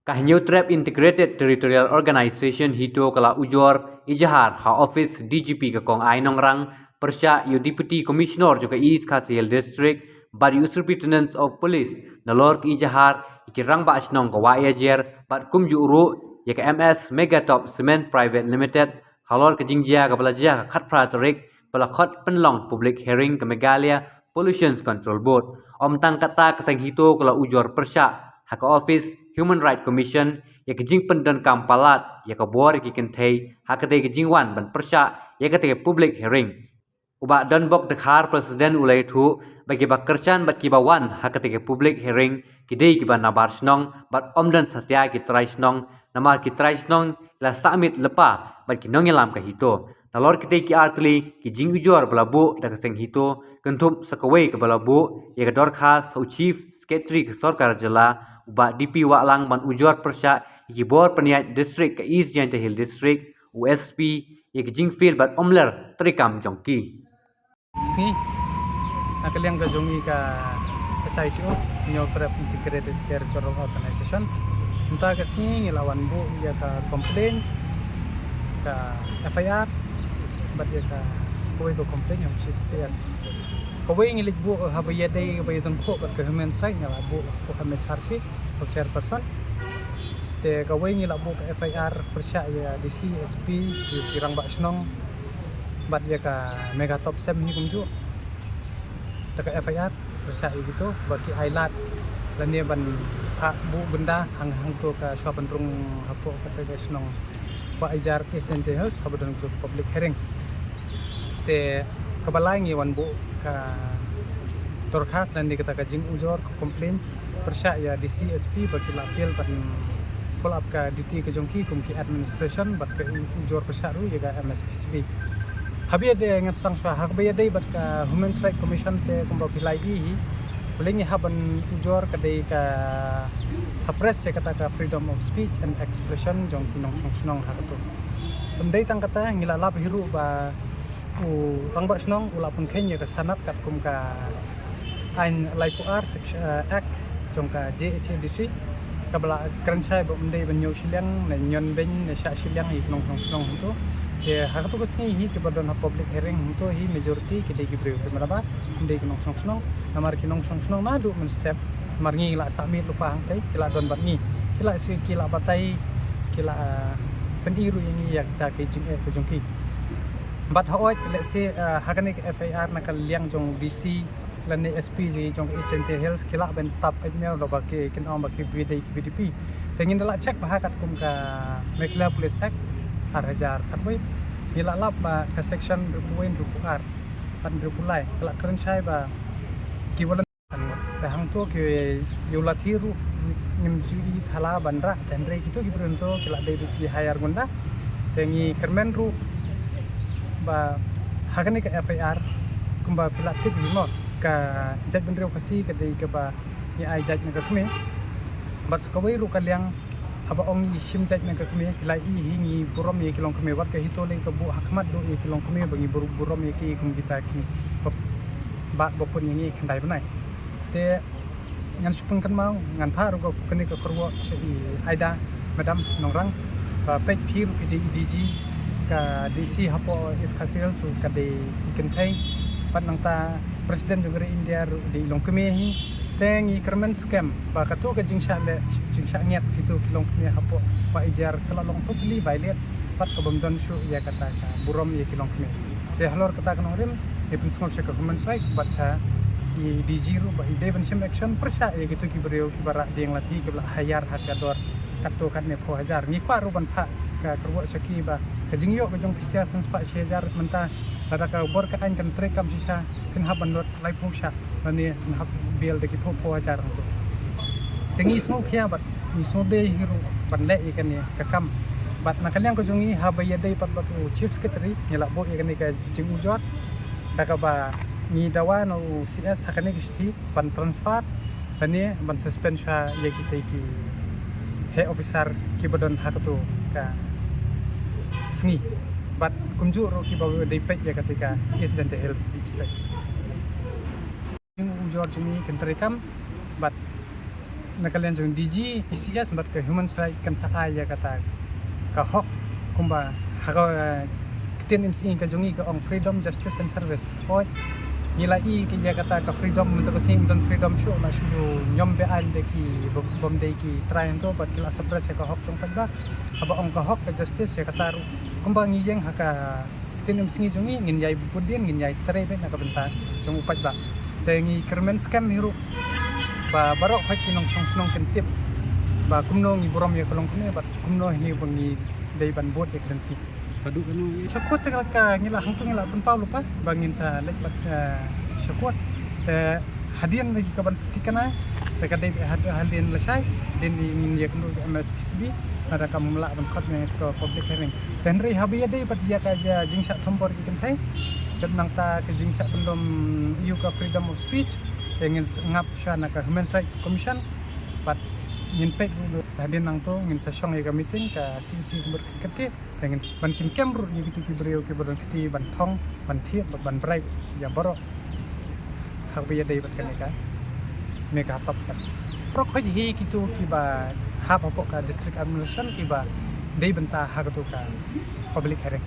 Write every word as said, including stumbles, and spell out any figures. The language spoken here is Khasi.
Ka Hynñiewtrep Integrated Territorial Organization HITO ka la ujor ijahar ha office D G P ka Kong Ainongrang pyrshah ïa u Deputy Commissioner jong ka East Khasi Hills District bad ïa u Superintendent of Police nalor ka ijahar ïa ki rangbah shnong ka Wahiajer bad kumjuh ruh ïa ka M S Megatop Cement Private Limited halor ka jingjia kaba la jia ha ka khatphra tarik ba la khot pynlong public hearing ka Meghalaya Pollution Control Board. Ym tang katta, ka seng HITO ka la ujor pyrshah ha ka office Human Rights Commission ïa ka jingpyndonkam palat ïa ka bor ïa ki kynthei ha katei ka jingwan ban pyrshah ïa katei ka public hearing. U Bah Donbok Dkhar, President, u la ïathuh ba kiba kyrshan bad kiba wan ha katei ka public hearing ki dei kiba nabar shnong bad ym don satia ki trai shnong, namar ki trai shnong ki la sahmit lypa bad ki nongïalam ka HITO. Nalor kitei ki artylli ki jingujor ba la buh da ka seng HITO, kynthup sa kawei kaba la buh ïa ka dorkhas ha u Chief Secretary ka Sorkar Jylla, u Bah D P Wahlang, ban ujor pyrshah ïa ki bor pynïaid district ka East Jaintia Hills District, u S P, ïa ki jingfail bad ym ler treikam jong ki. Sngi, na ka liang ka jong ngi ka H I T O, Hynñiewtrep Integrated Territorial Organization, mynta ka sngi ngi la wan buh ïa ka complaint, ka F I R bad ïa ka, sa kawei ka complaint ïa u C S. Kawei ngi leit buh haba ïadei, haba ïadei kaba ïadei bad ka human rights, ngi la buh ha M H R C, u chairperson. Te kawei ngi la buh ka F I R pyrshah ïa D C, S P, ïa ki rangbah shnong bad ïa ka Megatop Cement hi kumjuh. Da ka F I R pyrshah ïa kito ba ki ailad lane ban phah buh gunda hang, hangto ka shuwa ban rung hapoh kata ka shnong Wahiajer, East Jaintia Hills, haba don ka public hearing. Te kaba lai ngi wan buh ka dorkhas lane kata ka jingujor, ka complaint pyrshah ïa D C, S P ba ki la fail ban follow up ka duty ka jong ki kum ki administration, bad ka ujor pyrshah ruh ïa ka M S P C B. Haba ïadei, ngan sdang shuwa, haba ïadei bad ka Human Rights Commission te kumba phi la ïohi hi, balei ngi hap ban ujor, ka dei ka suppress ïa kata ka freedom of speech and expression jong ki nongshong shnong ha kato. Ym dei tang kata, ngi la lap hi ruh ba u rangbah shnong u la pynkheiñ ïa ka sanad katkum ka aiñ laiphew ar sek-, eh, Act jong ka J H A D C, kaba la kren shai ba ym dei ban ñiew shiliang ne ñion beiñ ne shah shiliang ïa ki nongshong shnong hangto. Te ha kato ka sngi hi kiba don ha public hearing hangto hi majority ki dei ki briew, te mynta ba ym dei ki nongshong shnong, namar ki nongshong shnong naduh mynstep, namar ngi la sah miet lypa hangtei, ki la don bad ngi, ki la shu, ki la batai, ki la, ah, pyni ruh ïa ngi ïa kita ki jingeh ka jong ki. Bad hooid, let's say, ah, ha kane ka F I R na ka liang jong D C lane S P jong ka East Jaintia Hills ki lah ban tap email da ba ki, kin ong ba ki V D, ki V D P. Te ngin da lah check bha katkum ka Meghalaya Police Act ar hajar khatwei, ngi lah lap ba ka section hynriewphew wei, hynriewphew ar, bad hynriewphew lai ka lah kren shai ba ki volunteer. Te hangto ki ïa u lathi ruh ngim ju i thala ban rah, te hynrei kito ki briew hangto ki lah dei ruh ki hire gunda. Te ngi kyrmen ruh ba ha kane ka F I R, kumba phi lah tip hi mo, ka jaitbynriew Khasi ka dei kaba ngi ai jait na ka kmie. Bad sa kawei ruh ka liang, haba ong ngi shim jait na ka kmie, phi la i hi, ngi burom ïa ki longkmie, wat ka HITO lei ka buh ha khmat duh ïa ki longkmie ba ngi bur-, burom ïa ki kum kita ki ba, ba, ba pun ïa ngi khyndai bnai. Te ngan shu pynkynmaw, ngan phah ruh kane ka kyrwoh sha i Aida Madam Nongrang, ba peit phi ruh phi dei i D G, ka D C hapoh East Khasi Hills ruh ka dei i kynthei, bad nangta President jong ka ri India ruh dei i longkmie hi. Te ngi kyrmen skhem ba kato ka jingshah leh, jingshah ngiat kito ki longkmie hapoh Wahiajer ka la long totally violate, bad ka bym don shuh ïa kata ka burom ïa ki longkmie. Te halor kata ka nongrim, ngi pynsngew sha ka Human Rights bad sha i D G ruh ba i dei ban shim action pyrshah ïa kito ki briew kiba rah dieng lathi kiba la hire ha ka dor katto katne phew hajar. Ngi kwah ruh ban phah ka kyrwoh sha ki ba ka jingïoh ka jong phi sha san spah shi hajar mynta, lada ka bor ka aiñ kan treikam shisha, phin hap ban lut laiphew shah, lane phin hap bail da ki phew phew hajar hangto. Te ngi sngewkhia bad ngi sngewdei hi ruh ban leh ïa kane ka kam. Bad na ka liang ka jong ngi, haba ïadei pat bad u Chief Secretary, ngi la buh ïa kane ka jingujor da kaba ngi dawa na u C S ha kane ka shithi ban transfer lane ban suspend shuwa ïa kitei ki heh officer kiba don ha kato ka sngi. Bad kumjuh ruh kiba dei peit ïa katei ka East Jaintia Hills District. Jingujor jong ngi kan treikam bad Na ka liang jong D G, E C S bad ka human rights kan sa ai ïa kata ka hok kumba ha ka ktien M C E ka jong ngi ka ong freedom, justice and service. Oi, ngi la i ka ïa kata ka freedom mynta ka sngi don freedom shuh na shu ñiom be ai de ki bom de ki trai to bad ki la suppress ïa ka hok jong paidbah. Haba ong ka hok ka justice ïa kata ruh kumba ngi ïeng ha ka ktien M C E jong ngi ngin ïai bud dien ngin ïai trei beit na ka bynta jong u paidbah. Te ngi kyrmen skhem hi ruh ba baroh khoit ki nongshong shnong kin tip ba kumno ngi burom ïa ka longkmie bad kumno hi ba ngi dei ban bud ïa ka lynti. Ka duk kano ïa? Sa kut te ka ngi la hangtu ngi la pynpaw lypa ba ngin sa leit bad sa kut. Te hadien lagi ka ban tikana te ka dei had hadien lashai dien ngin ïa kynduh ka M S P C B. Nada kam lah ban khot ne ka public hearing. Te hynrei haba ïa dei bad ïa ka jingshah thombor ki kynthei. Kat nangta ka jingshah pyndom ïa ka freedom of speech. Te ngin ngap sha na ka Human Rights Commission. Bad ngin peit hadien nangto ngin sa shong ïa ka meeting ka C E C kumba ka kyrkieh. Te ngin ban kin kem ruh ïa kitu ki briew kiba don kti ban thong ban thied bad ban bribe ïa baroh. Haba ïa dei bad kane ka me ka top sat. Baroh khoit hi kitu kiba hap hapoh ka district administration kiba dei bynta ha katu ka public hearing.